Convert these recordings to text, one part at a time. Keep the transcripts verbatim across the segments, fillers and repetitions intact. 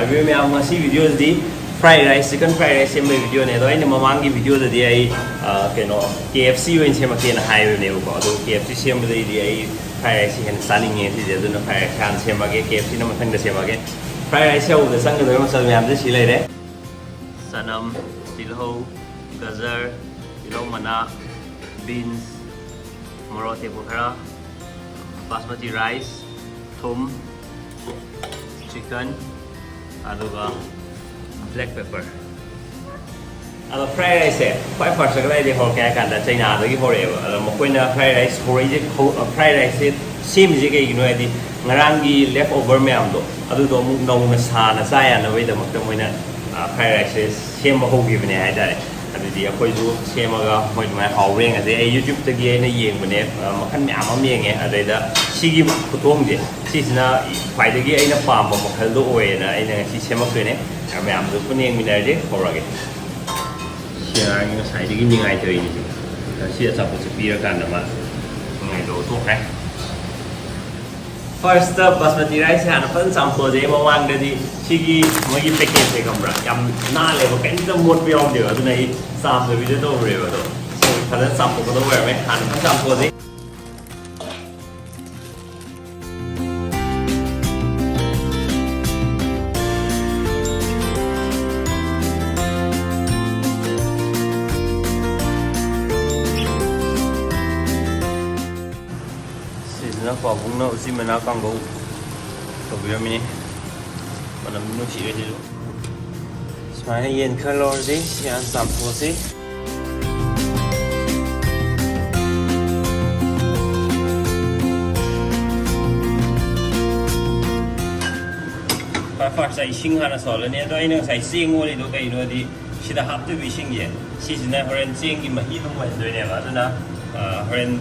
ꯍꯥꯏꯕꯤꯌꯨ ꯃꯌꯥꯝ, ꯉꯁꯤ ꯚꯤꯗꯤꯑꯣꯁꯤꯗꯤ fried rice, chicken fried rice ꯁꯦꯝꯕꯒꯤ ꯚꯤꯗꯤꯑꯣꯅꯦ꯫ ꯑꯗꯣ ꯑꯩꯅ ꯃꯃꯥꯡꯒꯤ ꯚꯤꯗꯤꯑꯣꯗꯗꯤ ꯑꯩ, ꯑ, ꯀꯩꯅꯣ, K F C ꯑꯣꯏꯅ ꯁꯦꯝꯃꯛꯀꯦꯅ ꯍꯥꯏꯕꯅꯦꯕꯀꯣ꯫ ꯑꯗꯣ K F C ꯁꯦꯝꯕꯗꯩꯗꯤ ꯑꯩ fried rice ꯁꯤ ꯍꯦꯟꯅ ꯆꯥꯅꯤꯡꯉꯦ ꯁꯤꯁꯦ꯫ ꯑꯗꯨꯅ fried rice ꯍꯥꯟꯅ ꯁꯦꯝꯃꯒꯦ, K F C ꯅ ꯃꯊꯪꯗ ꯁꯦꯝꯃꯒꯦ꯫ Fried rice ꯁꯦ ꯍꯧꯕꯗ ꯆꯪꯒꯗꯕ ꯃꯆꯜ ꯃꯌꯥꯝꯁꯦ ꯁꯤ ꯂꯩꯔꯦ: ꯆꯅꯝ, ꯇꯤꯜꯍꯧ, ꯒꯖꯔ, ꯇꯤꯜꯍꯧ ꯃꯅꯥ, beans, ꯃꯣꯔꯣꯛ ꯑꯇꯦꯛꯄ ꯈꯔ, basmati rice, ꯊꯨꯝ, chicken, ꯑꯗꯨꯒ black pepper꯫ ꯑꯗꯣ fried rice ꯁꯦ ꯈ꯭ꯋꯥꯏ first ꯀꯗꯥꯏꯗꯒꯤ ꯍꯧꯔꯛꯀꯦ ꯍꯥꯏ ꯀꯥꯟꯗ, ꯆꯩꯅꯥꯗꯒꯤ ꯍꯧꯔꯛꯑꯦꯕ꯫ ꯑꯗꯣ ꯃꯈꯣꯏꯅ fried rice ꯍꯧꯔꯛꯏꯁꯦ, ꯍꯧ-, fried rice ꯁꯦ ꯁꯦꯝꯃꯤꯁꯦ ꯀꯩꯒꯤꯅꯣ ꯍꯥꯏꯗꯤ, ꯉꯔꯥꯡꯒꯤ left over ꯃꯌꯥꯝꯗꯣ, ꯑꯗꯨꯗꯣ ꯑꯃꯨꯛ ꯅꯧꯅ ꯁꯥꯅ ꯆꯥ ꯌꯥꯅꯕꯒꯤꯗꯃꯛꯇ ꯃꯣꯏꯅ, ꯑ, fried rice ꯁꯦ ꯁꯦꯝꯕ ꯍꯧꯈꯤꯕꯅꯦ ꯍꯥꯏꯇꯥꯔꯦ꯫ ꯑꯗꯨꯗꯤ ꯑꯩꯈꯣꯏꯁꯨ ꯁꯦꯝꯃꯒ ꯃꯣꯏ ꯑꯗꯨꯃꯥꯏꯅ ꯍꯥꯎꯕ꯭ꯔꯥ ꯌꯦꯡꯉꯁꯦ꯫ ꯑꯩ YouTube ꯇꯒꯤ ꯑꯩꯅ ꯌꯦꯡꯕꯅꯦ, ꯑ, ꯃꯈꯜ ꯃꯌꯥꯝ ꯑꯃ ꯌꯦꯡꯉꯦ꯫ ꯑꯗꯩꯗ ꯁꯤꯒꯤ ꯈꯨꯊꯣꯡꯁꯦ, ꯁꯤꯁꯤꯅ ꯈ꯭ꯋꯥꯏꯗꯒꯤ ꯑꯩꯅ ꯄꯥꯝꯕ ꯃꯈꯜꯗꯣ ꯑꯣꯏꯌꯦꯅ ꯑꯩꯅ ꯉꯁꯤ ꯁꯦꯝꯃꯛꯇꯣꯏꯅꯦ꯫ ꯃꯌꯥꯝꯗꯨ ꯄꯨꯟꯅ ꯌꯦꯡꯃꯤꯟꯅꯔꯁꯦ꯫ ꯍꯧꯔꯒꯦ꯫ ꯁꯤ ꯑꯉꯥꯡꯒꯤ ꯉꯁꯥꯏꯗꯒꯤ ꯅꯤꯡꯉꯥꯏ ꯇꯧꯔꯤꯅꯤ꯫ ꯁꯤ ꯑꯆꯥꯄꯣꯠꯁꯦ ꯄꯤꯔꯀꯥꯟꯗ ꯃꯥ ꯅꯤꯡꯉꯥꯏ ꯇꯧꯕ ꯇꯣꯛꯈ꯭ꯔꯦ꯫ First basmati rice ꯁꯦ ꯍꯥꯟꯅ ꯐꯖꯅ ꯆꯥꯝꯊꯣꯛꯑꯁꯦ꯫ ꯃꯃꯥꯡꯗꯗꯤ ꯁꯤꯒꯤ ꯃꯣꯏꯒꯤ packet ꯁꯦ ꯈꯪꯕ꯭ꯔꯥ, ꯌꯥꯝ ꯅꯥꯜꯂꯦꯕ, ꯀꯔꯤꯝꯇ ꯃꯣꯠꯄ ꯌꯥꯎꯗꯦꯕ꯫ ꯑꯗꯨꯅ ꯑꯩ ꯆꯥꯝꯗꯕꯤꯗ ꯇꯧꯔꯨꯔꯦꯕ꯫ ꯑꯗꯣ ꯁꯤ ꯐꯖꯅ ꯆꯥꯝꯊꯣꯛꯀꯗꯧꯕ ꯑꯣꯏꯔꯝꯃꯦ꯫ ꯍꯥꯟꯅ ꯐꯖꯅ ꯆꯥꯝꯊꯣꯛꯑꯁꯦ꯫ ꯁꯤꯁꯤꯅ ꯄꯥꯕꯨꯡꯅ ꯎꯆꯤ ꯃꯅꯥ ꯀꯥꯡꯒꯧ ꯇꯧꯕꯤꯔꯝꯃꯤꯅꯦ꯫ ꯃꯅꯝ ꯅꯨꯡꯁꯤꯔꯦ ꯁꯤꯁꯨ꯫ ꯁꯨꯃꯥꯏꯅ ꯌꯦꯟ ꯈꯔ ꯂꯧꯔꯁꯤ, ꯁꯤ ꯍꯥꯟꯅ ꯆꯥꯝꯊꯣꯛꯑꯁꯤ꯫ ꯈ꯭ꯋꯥꯏ first ꯏꯁꯤꯡ ꯍꯥꯟꯅ ꯁꯧꯍꯜꯂꯅꯤ꯫ ꯑꯗꯣ ꯑꯩꯅ ꯉꯁꯥꯏ ꯆꯦꯡ ꯑꯣꯜꯂꯤꯗꯣ ꯀꯩꯅꯣꯗꯤ, ꯁꯤꯗ ꯍꯥꯞꯇꯣꯏꯕ ꯏꯁꯤꯡꯁꯦ, ꯁꯤꯁꯤꯅ ꯍꯣꯔꯦꯟ ꯆꯦꯡꯒꯤ ꯃꯍꯤ ꯑꯗꯨꯝ ꯑꯣꯏꯍꯟꯗꯣꯏꯅꯦꯕ꯫ ꯑꯗꯨꯅ, ꯑ, ꯍꯣꯔꯦꯟ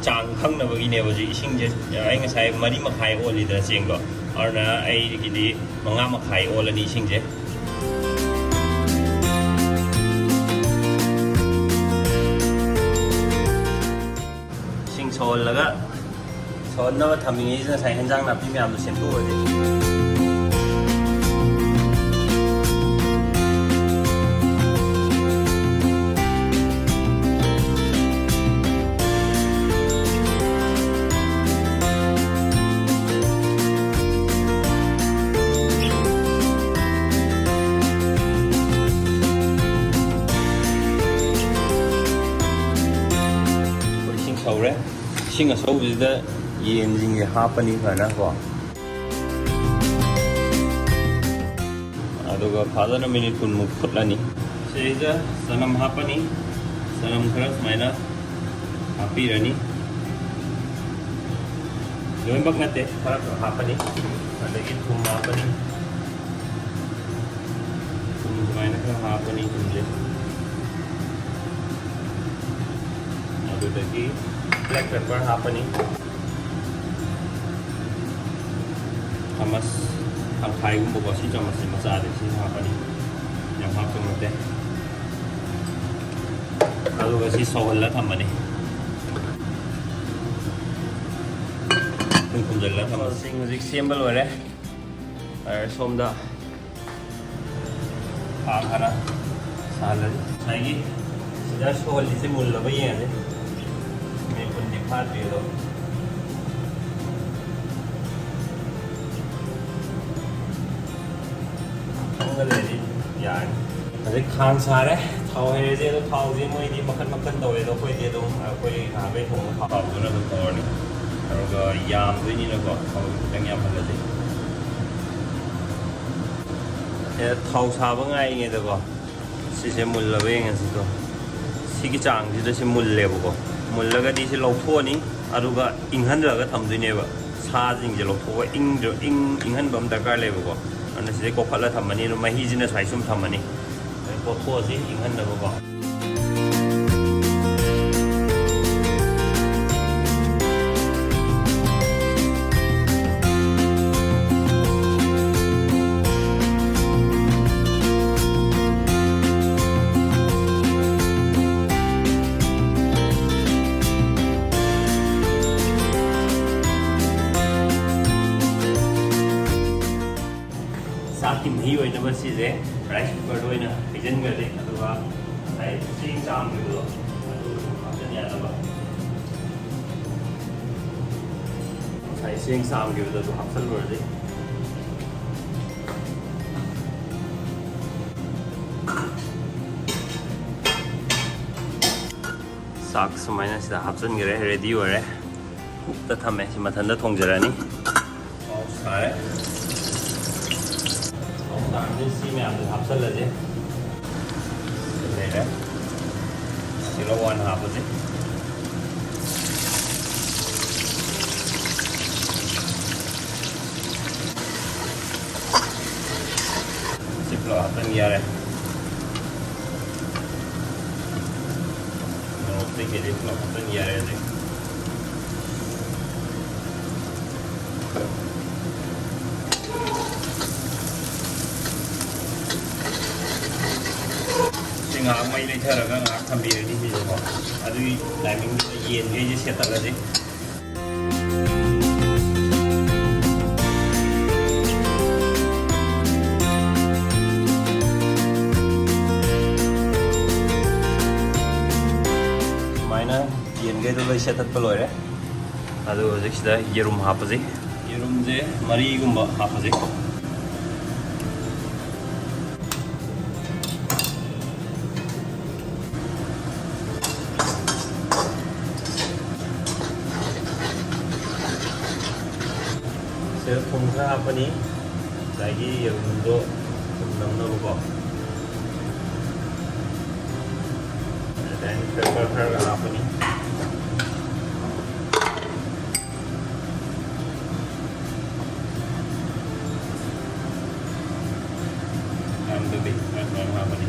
ꯆꯥꯡ ꯈꯪꯅꯕꯒꯤꯅꯦꯕ ꯍꯧꯖꯤꯛ ꯏꯁꯤꯡꯁꯦ꯫ ꯑ, ꯑꯩ ꯉꯁꯥꯏ ꯃꯔꯤ ꯃꯈꯥꯏ ꯑꯣꯜꯂꯤꯗꯅ ꯆꯦꯡꯗꯣ, ꯑꯗꯨꯅ ꯑꯩꯒꯤꯗꯤ ꯃꯉꯥ ꯃꯈꯥꯏ ꯑꯣꯜꯂꯅꯤ ꯏꯁꯤꯡꯁꯦ꯫ ꯏꯁꯤꯡ ꯁꯧꯍꯜꯂꯒ, ꯁꯧꯍꯟꯅꯕ ꯊꯝꯃꯤꯉꯩꯁꯤꯗ ꯉꯁꯥꯏ ꯍꯦꯟꯖꯥꯡ ꯅꯥꯄꯤ ꯃꯌꯥꯝꯗꯣ ꯁꯦꯝꯗꯣꯛꯑꯁꯦ꯫ ꯏꯁꯤꯡ ꯑꯁꯧꯕꯁꯤꯗ ꯌꯦꯟꯁꯤꯡꯁꯦ ꯍꯥꯞꯄꯅꯤ ꯐꯖꯅ ꯀꯣ꯫ ꯑꯗꯨꯒ ꯐꯖꯅ ꯃꯤꯅꯤꯠ ꯀꯨꯟꯃꯨꯛ ꯐꯨꯠꯂꯅꯤ꯫ ꯁꯤꯗꯩꯗ ꯆꯅꯝ ꯍꯥꯞꯄꯅꯤ꯫ ꯆꯅꯝ ꯈꯔ ꯁꯨꯃꯥꯏꯅ ꯍꯥꯞꯄꯤꯔꯅꯤ꯫ ꯂꯣꯏꯅꯃꯛ ꯅꯠꯇꯦ, ꯈꯔ ꯈꯔ ꯍꯥꯞꯄꯅꯤ꯫ ꯑꯗꯒꯤ ꯊꯨꯝ ꯍꯥꯞꯄꯅꯤ꯫ ꯊꯨꯝ ꯁꯨꯃꯥꯏꯅ ꯈꯔ ꯍꯥꯞꯄꯅꯤ, ꯊꯨꯝꯁꯦ꯫ ꯑꯗꯨꯗꯒꯤ black pepper ꯍꯥꯞꯄꯅꯤ꯫ ꯆꯥꯃꯁ ꯇꯪꯈꯥꯏꯒꯨꯝꯕꯀꯣ, ꯁꯤ ꯆꯥꯃꯁꯁꯦ ꯃꯆꯥꯗꯤ ꯁꯤ ꯍꯥꯞꯄꯅꯤ, ꯌꯥꯝ ꯍꯥꯞꯇꯧ ꯅꯠꯇꯦ꯫ ꯑꯗꯨꯒ ꯁꯤ ꯁꯧꯍꯜꯂ ꯊꯝꯃꯅꯤ꯫ ꯑꯗꯨꯝ ꯈꯨꯝꯖꯤꯜꯂ ꯊꯝꯃꯁꯤ꯫ ꯍꯧꯖꯤꯛ ꯁꯦꯝꯕ ꯂꯣꯏꯔꯦ꯫ ꯑꯗ ꯁꯣꯝꯗ ꯈꯥꯡ ꯈꯔ ꯁꯥꯍꯜꯂꯁꯤ꯫ ꯉꯁꯥꯏꯒꯤ ꯁꯤꯗ ꯁꯧꯍꯜꯂꯤꯁꯦ ꯃꯨꯜꯂꯕ ꯌꯦꯡꯉꯁꯤ꯫ ꯃꯤꯅꯤꯠ ꯀꯨꯟꯗꯤ ꯐꯥꯗ꯭ꯔꯤ ꯑꯗꯣ꯫ ꯈꯪꯒ ꯂꯩꯔꯗꯤ ꯌꯥꯔꯅꯤ꯫ ꯍꯧꯖꯤꯛ ꯈꯥꯡ ꯁꯥꯔꯦ, ꯊꯥꯎ ꯍꯩꯔꯁꯦ꯫ ꯑꯗꯣ ꯊꯥꯎꯁꯦ ꯃꯣꯏꯗꯤ ꯃꯈꯟ ꯃꯈꯟ ꯇꯧꯋꯦ, ꯑꯗꯣ ꯑꯩꯈꯣꯏꯗꯤ ꯑꯗꯨꯝ ꯑꯩꯈꯣꯏ ꯉꯍꯥꯟꯈꯩ ꯊꯣꯡꯕ ꯊꯥꯎꯗꯨꯅ ꯑꯗꯨꯝ ꯇꯧꯔꯅꯤ꯫ ꯑꯗꯨꯒ ꯌꯥꯝꯗꯣꯏꯅꯤꯅꯀꯣ ꯊꯥꯎꯁꯦ ꯈꯤꯇꯪ ꯌꯥꯝꯍꯜꯂꯁꯦ꯫ ꯑꯦ, ꯊꯥꯎ ꯁꯥꯕ ꯉꯥꯏꯔꯤꯉꯩꯗꯀꯣ ꯁꯤꯁꯦ ꯃꯨꯜꯂꯕ ꯌꯦꯡꯉꯁꯤꯀꯣ꯫ ꯁꯤꯒꯤ ꯆꯥꯡꯁꯤꯗ ꯁꯤ ꯃꯨꯜꯂꯦꯕꯀꯣ꯫ ꯃꯨꯜꯂꯒꯗꯤ ꯁꯤ ꯂꯧꯊꯣꯛꯑꯅꯤ, ꯑꯗꯨꯒ ꯏꯪꯍꯟꯗꯔꯒ ꯊꯝꯗꯣꯏꯅꯦꯕ꯫ ꯁꯥꯁꯤꯡꯁꯦ ꯂꯧꯊꯣꯛꯑꯒ ꯏꯪꯗ꯭ꯔ-, ꯏꯪ-, ꯏꯪꯍꯟꯕ ꯑꯃ ꯗꯔꯀꯥꯔ ꯂꯩꯕꯀꯣ꯫ ꯑꯗꯨꯅ ꯁꯤꯗꯩ ꯀꯣꯛꯈꯠꯂ ꯊꯝꯃꯅꯤ꯫ ꯑꯗꯨ ꯃꯍꯤꯁꯤꯅ ꯁꯨꯃꯥꯏ ꯁꯨꯝ ꯊꯝꯃꯅꯤ꯫ ꯑꯗꯩ ꯀꯣꯠꯊꯣꯛꯑꯁꯤ ꯏꯪꯍꯟꯅꯕꯀꯣ꯫ ꯆꯥꯛꯀꯤ ꯃꯍꯤ ꯑꯣꯏꯅꯕ ꯁꯤꯁꯦ rice cookerꯗ ꯑꯣꯏꯅ ꯍꯩꯖꯤꯟꯈ꯭ꯔꯅꯤ꯫ ꯑꯗꯨꯒ ꯉꯁꯥꯏ ꯆꯦꯡ ꯆꯥꯝꯈꯤꯕꯗꯣ ꯑꯗꯨ ꯍꯥꯞꯆꯤꯟ ꯌꯥꯅꯕ꯫ ꯉꯁꯥꯏ ꯆꯦꯡ ꯆꯥꯝꯈꯤꯕꯗꯣ ꯑꯗꯨ ꯍꯥꯞꯆꯤꯜꯂꯨꯔꯁꯤ꯫ ꯆꯥꯛ ꯁꯨꯃꯥꯏꯅ ꯁꯤꯗ ꯍꯥꯞꯆꯤꯟꯈ꯭ꯔꯦ, ready ꯑꯣꯏꯔꯦ꯫ ꯇ ꯊꯝꯃꯦ꯫ ꯁꯤ ꯃꯊꯟꯇ ꯊꯣꯡꯖꯔꯅꯤ꯫ ꯊꯥꯎ ꯁꯥꯔꯦ꯫ ꯊꯥꯎ ꯁꯥꯔꯕꯅꯤꯅ ꯁꯤ ꯃꯌꯥꯝꯁꯦ ꯍꯥꯞꯆꯜꯂꯁꯦ꯫ ꯂꯩꯔꯦ꯫ ꯇꯤꯜꯍꯧ ꯍꯥꯟꯅ ꯍꯥꯞꯄꯁꯦ꯫ ꯁꯤ ꯄꯨꯂꯞ ꯍꯥꯞꯆꯟ ꯌꯥꯔꯦ꯫ ꯃꯣꯔꯣꯛꯇꯩ ꯀꯩꯗꯩ ꯄꯨꯂꯞ ꯍꯥꯞꯆꯟ ꯌꯥꯔꯦ ꯍꯧꯖꯤꯛ꯫ ꯁꯤ ꯉꯥꯏꯍꯥꯛ ꯃꯩ ꯂꯩꯊꯔꯒ ꯉꯥꯏꯍꯥꯛ ꯊꯝꯕꯤꯔꯅꯤ ꯁꯤꯁꯦꯀꯣ꯫ ꯑꯗꯨꯒꯤ timingꯗꯨꯗ ꯌꯦꯟꯈꯩꯁꯦ ꯁꯦꯠꯇꯠꯂꯁꯤ꯫ ꯁꯨꯃꯥꯏꯅ ꯌꯦꯟꯈꯩꯗꯣ ꯂꯣꯏ ꯁꯦꯠꯇꯠꯄ ꯂꯣꯏꯔꯦ꯫ ꯑꯗꯨ ꯍꯧꯖꯤꯛꯁꯤꯗ ꯌꯦꯔꯨꯝ ꯍꯥꯞꯄꯁꯤ꯫ ꯌꯦꯔꯨꯝꯁꯦ ꯃꯔꯤꯒꯨꯝꯕ ꯍꯥꯞꯄꯁꯤ꯫ ꯁꯤꯗ ꯊꯨꯝ ꯈꯔ ꯍꯥꯞꯄꯅꯤ, ꯉꯁꯥꯏꯒꯤ ꯌꯦꯔꯨꯝꯗꯣ ꯊꯨꯝ ꯅꯝꯅꯕꯀꯣ꯫ ꯑꯗꯨꯗꯩ pepper ꯈꯔꯒ ꯍꯥꯞꯄꯅꯤ꯫ ꯌꯥꯝꯗꯕꯤ ꯈꯔ ꯈꯔ ꯍꯥꯞꯄꯅꯤ꯫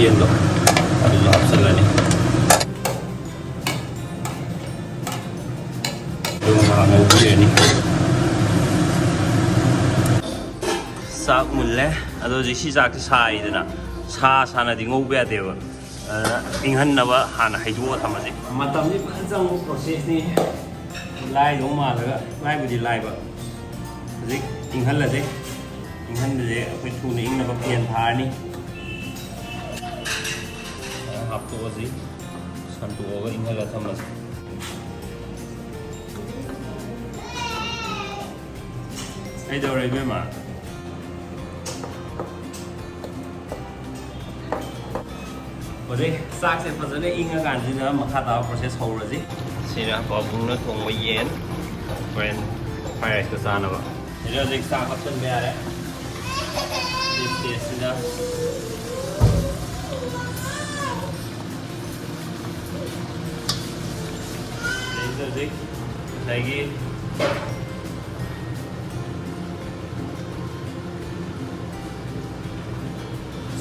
ꯌꯦꯟꯗꯣ ꯑꯗꯨꯁꯨ ꯍꯥꯞꯆꯜꯂꯅꯤ꯫ ꯑꯗꯨꯒ ꯉꯥꯏꯍꯥꯛ ꯉꯧꯕꯤꯔꯅꯤ꯫ ꯆꯥꯛ ꯃꯨꯜꯂꯦ꯫ ꯑꯗꯣ ꯍꯧꯖꯤꯛ ꯁꯤ ꯆꯥꯛꯁꯦ ꯁꯥꯔꯤꯗꯅ, ꯁꯥ ꯁꯥꯅꯗꯤ ꯉꯧꯕ ꯌꯥꯗꯦꯕ꯫ ꯑꯗꯨꯅ ꯏꯪꯍꯟꯅꯕ ꯍꯥꯟꯅ ꯍꯩꯗꯣꯛꯑ ꯊꯝꯃꯁꯤ꯫ ꯃꯇꯝꯗꯤ ꯐꯖꯅ ꯆꯪꯕ processꯅꯤ꯫ ꯂꯥꯏꯗꯧ ꯃꯥꯜꯂꯒ ꯂꯥꯏꯕꯨꯗꯤ ꯂꯥꯏꯕ꯫ ꯍꯧꯖꯤꯛ ꯏꯪꯍꯜꯂꯁꯦ꯫ ꯏꯪꯍꯟꯕꯁꯦ ꯑꯩꯈꯣꯏ ꯊꯨꯅ ꯏꯪꯅꯕ fan ꯊꯥꯔꯅꯤ꯫ ꯍꯥꯞꯇꯣꯛꯑꯁꯤ꯫ ꯁꯟꯇꯣꯛꯑꯒ ꯏꯪꯍꯜꯂ ꯊꯝꯃꯁꯤ꯫ ꯀꯩꯗꯧꯔꯦ ꯏꯕꯦꯝꯃ? ꯍꯧꯖꯤꯛ ꯆꯥꯛꯁꯦ ꯐꯖꯅ ꯏꯪꯉꯀꯥꯟꯁꯤꯗ ꯃꯈꯥ ꯇꯥꯕ process ꯍꯧꯔꯁꯤ꯫ ꯁꯤꯅ ꯄꯥꯕꯨꯡꯅ ꯊꯣꯡꯕ ꯌꯦꯟ, ꯍꯣꯔꯦꯟ fried rice ꯀ ꯆꯥꯅꯕ꯫ ꯁꯤꯗ ꯍꯧꯖꯤꯛ ꯆꯥꯛ ꯍꯥꯞꯆꯤꯟꯕ ꯌꯥꯔꯦ꯫ ꯁꯤ stageꯁꯤꯗ꯫ ꯁꯤꯗꯩꯁꯤꯗ ꯍꯧꯖꯤꯛ ꯉꯁꯥꯏꯒꯤ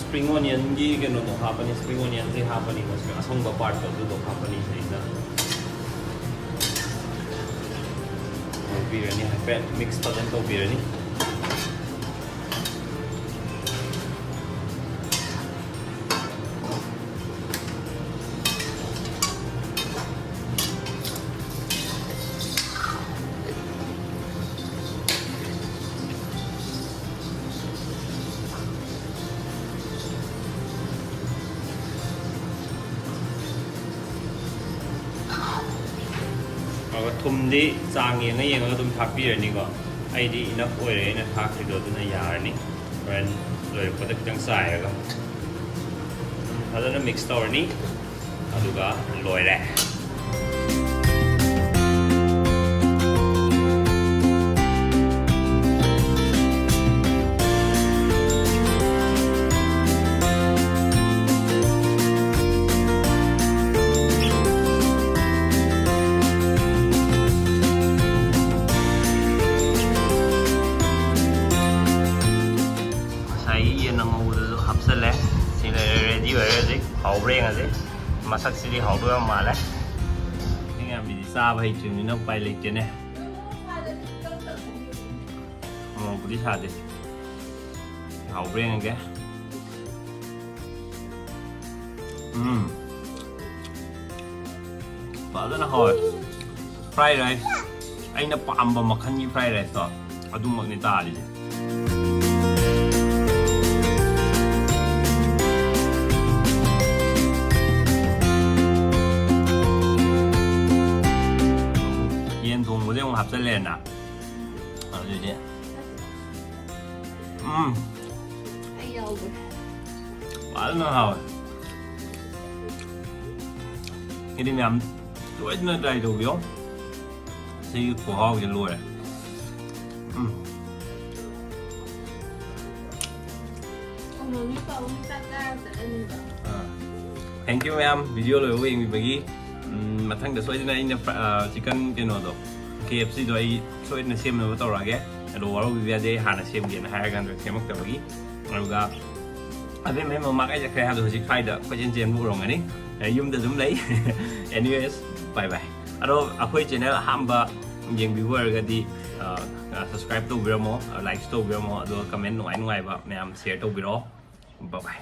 spring onionꯒꯤ ꯀꯩꯅꯣꯗꯣ ꯍꯥꯞꯄꯅꯤ꯫ Spring onionꯁꯦ ꯍꯥꯞꯄꯅꯤ꯫ ꯃꯁꯤ ꯑꯁꯪꯕ partꯇꯣ ꯑꯗꯨꯗꯣ ꯍꯥꯞꯄꯅꯤ ꯁꯤꯗꯩꯗ꯫ ꯇꯧꯕꯤꯔꯅꯤ, ꯍꯥꯏꯐꯦꯠ mix ꯐꯖꯅ ꯇꯧꯕꯤꯔꯅꯤ꯫ ꯑꯗꯨꯒ ꯊꯨꯝꯗꯤ ꯆꯥꯡ ꯌꯦꯡꯉ ꯌꯦꯡꯉꯒ ꯑꯗꯨꯝ ꯊꯥꯛꯄꯤꯔꯅꯤꯀꯣ꯫ ꯑꯩꯗꯤ enough ꯑꯣꯏꯔꯦ ꯑꯩꯅ ꯊꯥꯛꯈ꯭ꯔꯤꯗꯣ, ꯑꯗꯨꯅ ꯌꯥꯔꯅꯤ꯫ ꯍꯣꯔꯦꯟ ꯂꯣꯏꯔꯛꯄꯗ ꯈꯤꯇꯪ ꯆꯥꯏꯔꯒ ꯐꯖꯅ mix ꯇꯧꯔꯅꯤ꯫ ꯑꯗꯨꯒ ꯂꯣꯏꯔꯦ꯫ ꯉꯁꯥꯏꯒꯤ ꯌꯦꯟ ꯑꯉꯧꯕꯗꯨꯁꯨ ꯍꯥꯞꯆꯜꯂꯦ꯫ ꯁꯤ ꯂꯩꯔꯦ, ready ꯑꯣꯏꯔꯦ ꯍꯧꯖꯤꯛ꯫ ꯍꯥꯎꯕ꯭ꯔꯥ ꯌꯦꯡꯉꯁꯤ꯫ ꯃꯁꯛꯁꯤꯗꯤ ꯍꯥꯎꯗꯣꯏ ꯌꯥꯝ ꯃꯥꯜꯂꯦ꯫ ꯏꯁꯤꯡ ꯌꯥꯝꯕꯤꯗꯤ ꯆꯥꯕ ꯍꯩꯇ꯭ꯔꯤꯕꯅꯤꯅ ꯎꯄꯥꯏ ꯂꯩꯇꯦꯅꯦ꯫ ꯃꯣꯔꯣꯛꯄꯨꯗꯤ ꯁꯥꯗꯦ꯫ ꯍꯥꯎꯕ꯭ꯔꯥ ꯌꯦꯡꯉꯒꯦ꯫ ꯎꯝ꯫ ꯐꯖꯅ ꯍꯥꯎꯋꯦ꯫ Fried rice꯫ ꯑꯩꯅ ꯄꯥꯝꯕ ꯃꯈꯜꯒꯤ fried riceꯇꯣ ꯑꯗꯨꯃꯛꯅꯤ ꯇꯥꯔꯤꯁꯦ꯫ ꯌꯦꯟ ꯊꯣꯡꯕꯁꯦ ꯑꯃꯨꯛ ꯍꯥꯞꯆꯜꯂꯦꯅ꯫ ꯑꯗꯨꯗꯤ ꯎꯝ꯫ ꯑꯩ ꯌꯥꯎꯕ꯭ꯔꯥ? ꯐꯖꯅ ꯍꯥꯎꯋꯦ꯫ ꯍꯥꯏꯗꯤ ꯃꯌꯥꯝ ꯇꯣꯏꯅ ꯇ꯭ꯔꯥꯏ ꯇꯧꯕꯤꯌꯣ꯫ ꯁꯤꯒꯤ ꯈꯨꯍꯥꯎꯁꯦ ꯂꯣꯏꯔꯦ꯫ ꯎꯝ꯫ ꯊꯦꯡꯀ꯭ꯌꯨ ꯃꯌꯥꯝ, ꯚꯤꯗꯤꯑꯣ ꯂꯣꯏꯕ ꯌꯦꯡꯕꯤꯕꯒꯤ꯫ ꯎꯝ, ꯃꯊꯪꯗ ꯁꯣꯏꯗꯅ ꯑꯩꯅ ꯐ꯭ꯔ-, ꯑ, ꯆꯤꯀꯟ ꯀꯩꯅꯣꯗꯣ, ꯀꯦ ꯑꯦꯐ ꯁꯤꯗꯣ ꯑꯩ ꯁꯣꯏꯗꯅ ꯁꯦꯝꯅꯕ ꯇꯧꯔꯛꯑꯒꯦ꯫ ꯑꯗꯣ ꯋꯥꯔꯧꯕꯤꯕ ꯌꯥꯗꯦ, ꯑꯩ ꯍꯥꯟꯅ ꯁꯦꯝꯒꯦꯅ ꯍꯥꯏꯔ ꯀꯥꯟꯗ ꯁꯦꯝꯃꯛꯇꯕꯒꯤ꯫ ꯑꯗꯨꯒ ꯑꯕꯦꯝꯃꯩ ꯃꯃꯥ ꯀꯥꯏ ꯆꯠꯈ꯭ꯔꯦ ꯍꯥꯏꯕꯗꯣ ꯍꯧꯖꯤꯛ ꯁ꯭ꯋꯥꯏꯗ ꯀꯣꯏꯆꯦꯟ ꯆꯦꯟꯕ ꯎꯔꯝꯒꯅꯤ꯫ ꯑꯩ ꯌꯨꯝꯗ ꯑꯗꯨꯝ ꯂꯩ꯫ Anyways, bye bye꯫ ꯑꯗꯣ ꯑꯩꯈꯣꯏ ꯆꯦꯅꯦꯜ ꯑꯍꯥꯟꯕ ꯌꯦꯡꯕꯤꯕ ꯑꯣꯏꯔꯒꯗꯤ, ꯑ, ꯑ, ꯁꯕꯁꯀ꯭ꯔꯥꯏꯕ ꯇꯧꯕꯤꯔꯝꯃꯣ, ꯑ, ꯂꯥꯏꯛꯁꯨ ꯇꯧꯕꯤꯔꯝꯃꯣ, ꯑꯗꯨꯒ ꯀꯃꯦꯟ ꯅꯨꯡꯉꯥꯏ ꯅꯨꯡꯉꯥꯏꯕ ꯃꯌꯥꯝ ꯁꯤꯌꯔ ꯇꯧꯕꯤꯔꯛꯑꯣ꯫ Bye bye꯫